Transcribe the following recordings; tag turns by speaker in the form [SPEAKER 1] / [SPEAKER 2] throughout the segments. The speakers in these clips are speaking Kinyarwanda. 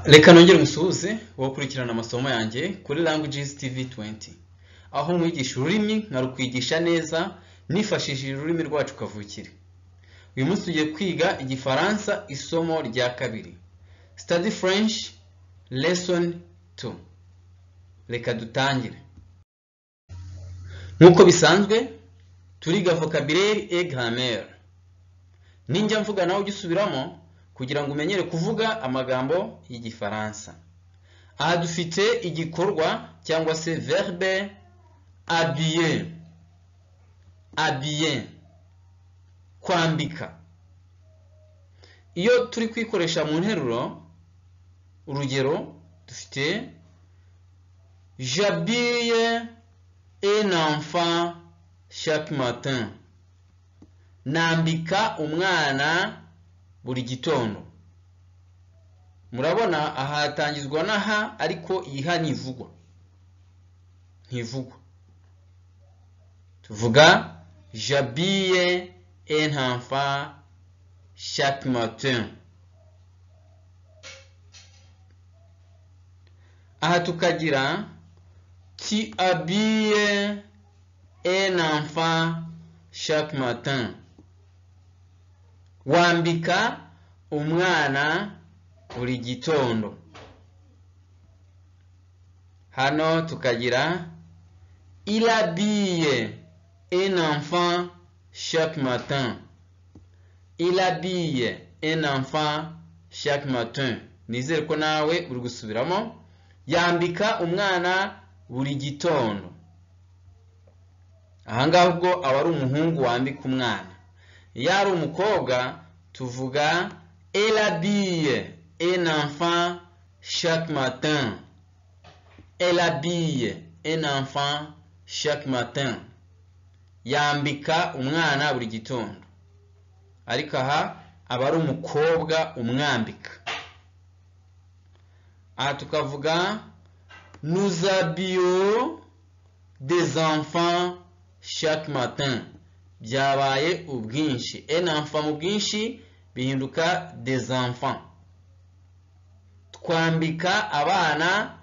[SPEAKER 1] Reka nongere musuhuze wowe ukurikirana amasomo yanjye kuri Languages TV 20, aho nkwigisha ururimi nkarukwigisha neza nifashishije ururimi rwacu kavukire. Uyu munsi tugiye kwiga Igifaransa isomo rya kabiri, Study French Lesson 2. Reka dutangire. Nk'uko bisanzwe turiga vocabulaire et grammaire. Ninjya mvuga nawe ujye usubiramo kugira ngo umenyere kuvuga amagambo y'Igifaransa. Aha dufite igikorwa cyangwa se verbe habiller. Habiller, kwambika. Iyo turi kwikoresha mu nteruro, urugero dufite j'habille un enfant chaque matin. Nambika umwana buri gitondo. Murabona aha hatangizwa na ha, ariko iyi ha ntivugwa. Ntivugwa. Tuvuga j'habille un enfant chaque matin. Aha tukagira tu habilles un enfant chaque matin. Wambika umwana buri gitondo. Hano tukagira il habille un enfant chaque matin. Il habille un enfant chaque matin. Nizere ko nawe uri gusubiramo. Yambika umwana buri gitondo. Ahangaha ubwo aba ari umuhungu wambika umwana. Iyo ari umukobwa tuvuga elle habille un enfant chaque matin. Elle habille un enfant chaque matin. Yambika umwana buri gitondo. Ariko aha aba ari umukobwa umwambika. Aha tukavuga nous habillons des enfants chaque matin. Byabaye ubwinshi. Un enfant mu bwinshi bihinduka des enfants. Twambika abana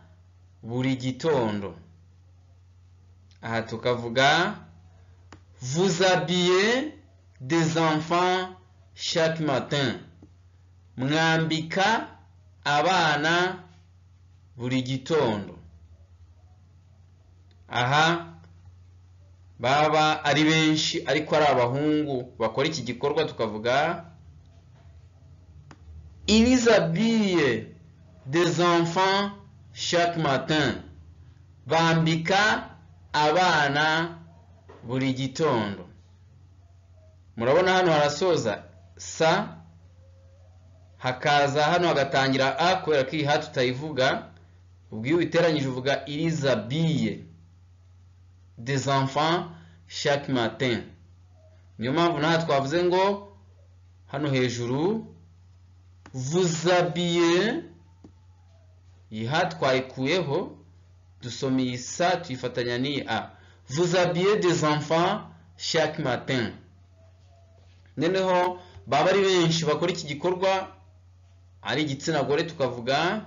[SPEAKER 1] buri gitondo. Aha tukavuga vous habillez des enfants chaque matin. Mwambika abana buri gitondo. Aha baba ari benshi ariko ari abahungu bakora iki gikorwa, tukavuga ils habillent des enfants chaque matin. Bambika abana buri gitondo. Murabona hano harasoza sa, hakaza hano hagatangira a, kubera ko iyi ha tutayivuga. Ubwo iyo ubiteranyije uvuga ils habillent des enfants chaque matin. Niyo mpamvu naha twavuze ngo hano hejuru vous habillez, iyi ha twayikuyeho dusoma iyi sa tuyifatanya n'iyi a. Vous habillez des enfants chaque matin. Noneho baba ari benshi bakora iki gikorwa ari igitsina gore, tukavuga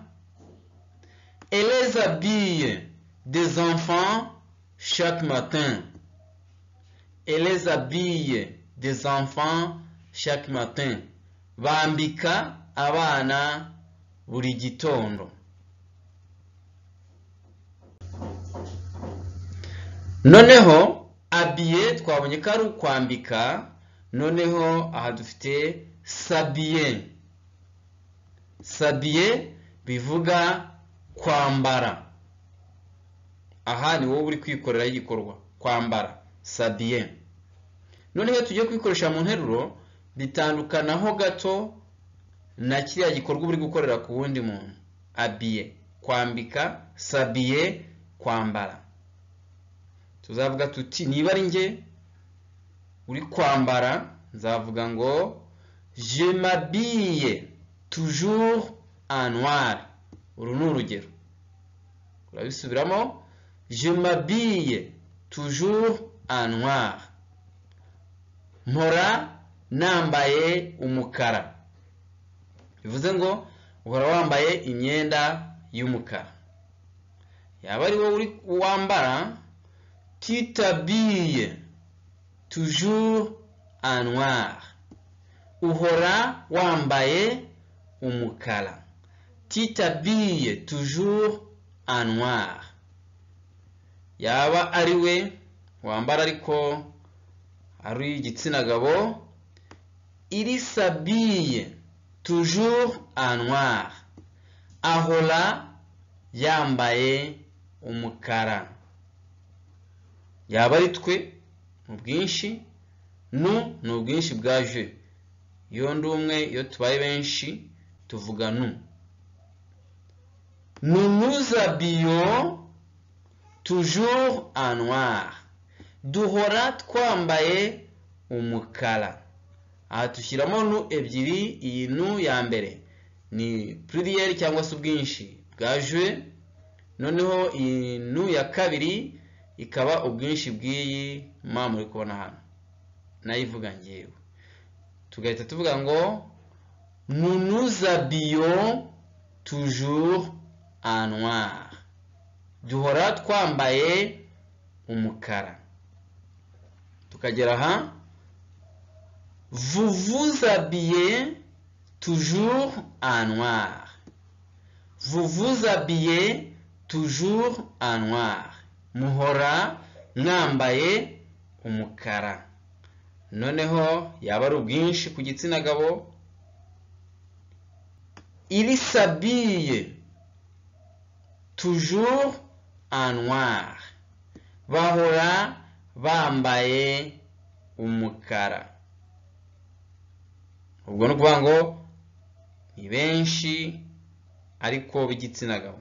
[SPEAKER 1] elles habillent des enfants chaque matin. Elles habillent des enfants chaque matin. Bambika abana buri gitondo. Noneho habiller twabonye ko ari ukwambika. Noneho aha dufite s'habiller. S'habiller bivuga kwambara. Aha ni wowe uri kwikorera igikorwa, kwambara, s'habiller. Noneho tugiye kwikoresha mu nteruro bitandukanaho gato na kiriya gikorwa uri gukorera ku wundi muntu. Habiller kwambika, s'habiller kwambara. Tuzavuga tuti niba ari njye uri kwambara, nzavuga ngo je m'habille toujours en noir. Uru ni urugero, urabisubiramo je m'habille toujours en noir. Mpora nambaye umukara. Bivuze ngo Uhora wambaye imyenda y'umukara. Yaba ari wowe uri wambara, tu t'habilles toujours en noir. Uhora wambaye umukara. Tu t'habilles toujours en noir. Yaba ari we wambara ariko ari igitsina gabo, il s'habille toujours en noir. Ahora yambaye umukara. Yaba ari twe mu bwinshi, nous ni ubwinshi bwa je. Iyo ndi umwe, iyo tubaye benshi tuvuga nous. Nous nous habillons toujours en noir. Duhora twambaye umukara. Aha dushyiramo nous ebyiri. Iyi nous ya mbere ni pluriel cyangwa se ubwinshi bwa je, noneho iyi nous ya kabiri ikaba ubwinshi bw'iyi ma muri kubona hano, nayo ivuga ngewe. Tugahita tuvuga ngo nous nous habillons toujours en noir. Duhora twambaye umukara. Tukagera aha, vous vous habillez toujours en noir. Vous vous habillez toujours en noir. Muhora mwambaye umukara. Noneho yaba ari ubwinshi ku gitsina gabo, il s'habille toujours en noir. Bahora bambaye umukara. Ubwo ni ukuvuga ngo ni benshi ariko b'igitsina gabo.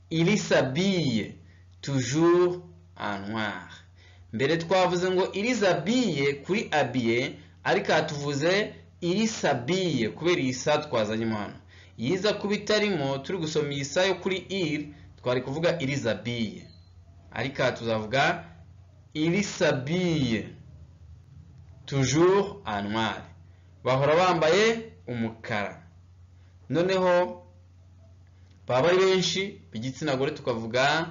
[SPEAKER 1] Il s'habille toujours en noir. Mbere twavuze ngo ils s'habillent kuri habiller, ariko aha tuvuze il s'habille kubera iyi sa twazanyemo hano. Yiza kuba itarimo, turi gusoma iyi sa yo kuri il, twari kuvuga ils s'habillent, ariko aha tuzavuga il s'habille toujours en noir. Bahora bambaye umukara. Noneho baba ari benshi b'igitsina gore tukavuga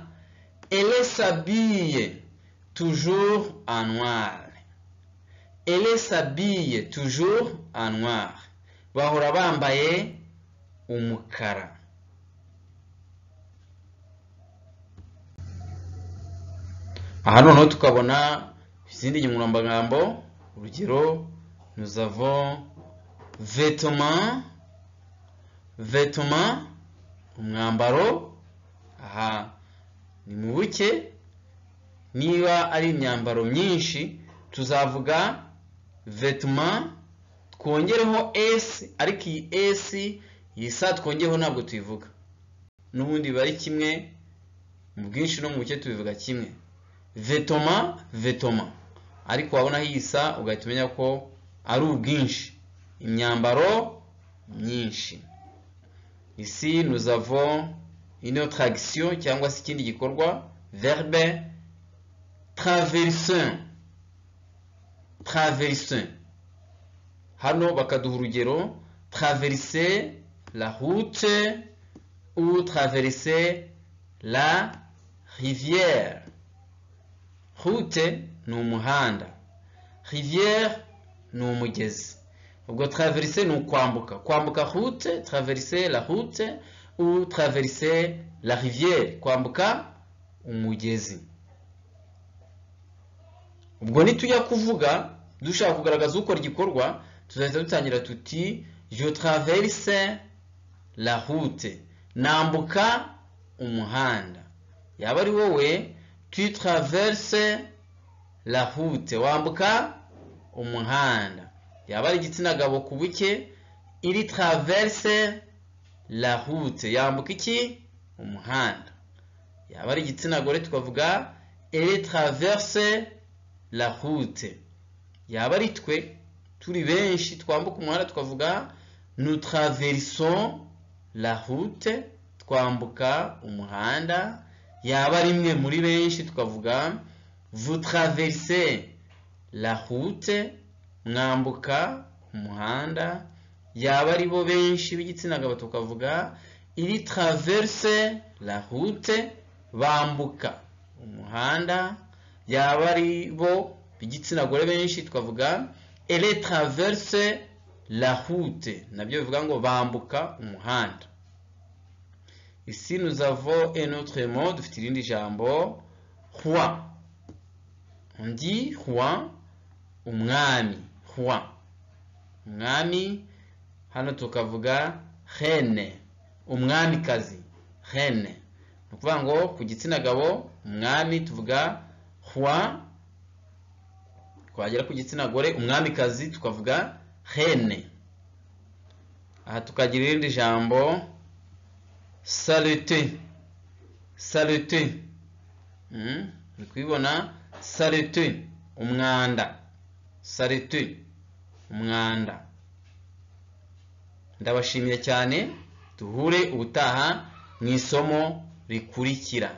[SPEAKER 1] elle s'habille toujours en noir. Elle s'habille toujours en noir. Bahora bambaye umukara. Aha noneho tukabona izindi nyunguramagambo. Urugero, nous avons vêtement, vêtement umwambaro. Aha ni mu buke, niba ari imyambaro myinshi tuzavuga vêtement, twongereho s, ariko iyi s iyi sa twongereho ntabwo tuyivuga, n'ubundi biba ari kimwe mu bwinshi no mu buke tubivuga kimwe. Vêtement, vêtement, ariko wabona iyi sa ugahita umenya ko ari ubwinshi, imyambaro myinshi. Ici nous avons une autre action cyangwa se ikindi gikorwa, verbe traverser. Traverser. Hano bakaduha urugero, traverser la route ou traverser la rivière. Route ni umuhanda, rivière ni umugezi. Ubwo traverser ni ukwambuka, kwambuka route, traverser la route ou traverser la rivière, kwambuka umugezi. Ubwo nitujya kuvuga dushaka kugaragaza ukora igikorwa, tuzahita dutangira tuti je traverse la route, nambuka umuhanda. Yaba ari wowe, tu traverses la route, wambuka umuhanda. Yaba ari igitsina gabo ku buke, il traverse la route, yambuka iki? Umuhanda. Yaba ari igitsina gore tukavuga elle traverse la route. Yaba ari twe turi benshi twambuka umuhanda tukavuga nous traversons la route, twambuka umuhanda. Yaba ari mwe muri benshi tukavuga vous traversez la route, mwambuka umuhanda. Yaba ari bo benshi b'igitsina gabo tukavuga ils traversent la route, bambuka umuhanda. Yaba ari bo b'igitsina gore benshi tukavuga elles traversent la route, nabyo bivuga ngo bambuka umuhanda. Ici nous avons un autre mot, dufite irindi jambo roi. On dit roi, umwami, roi, umwami. Hano tukavuga reine, umwamikazi, reine. Ni ukuvuga ngo ku gitsina gabo umwami tuvuga roi, twagera ku gitsina gore umwamikazi tukavuga reine. Aha tukagira irindi jambo saleté, saleté. Uri kubibona, saleté, umwanda, saleté, umwanda. Ndabashimiye cyane, duhure ubutaha mu isomo rikurikira.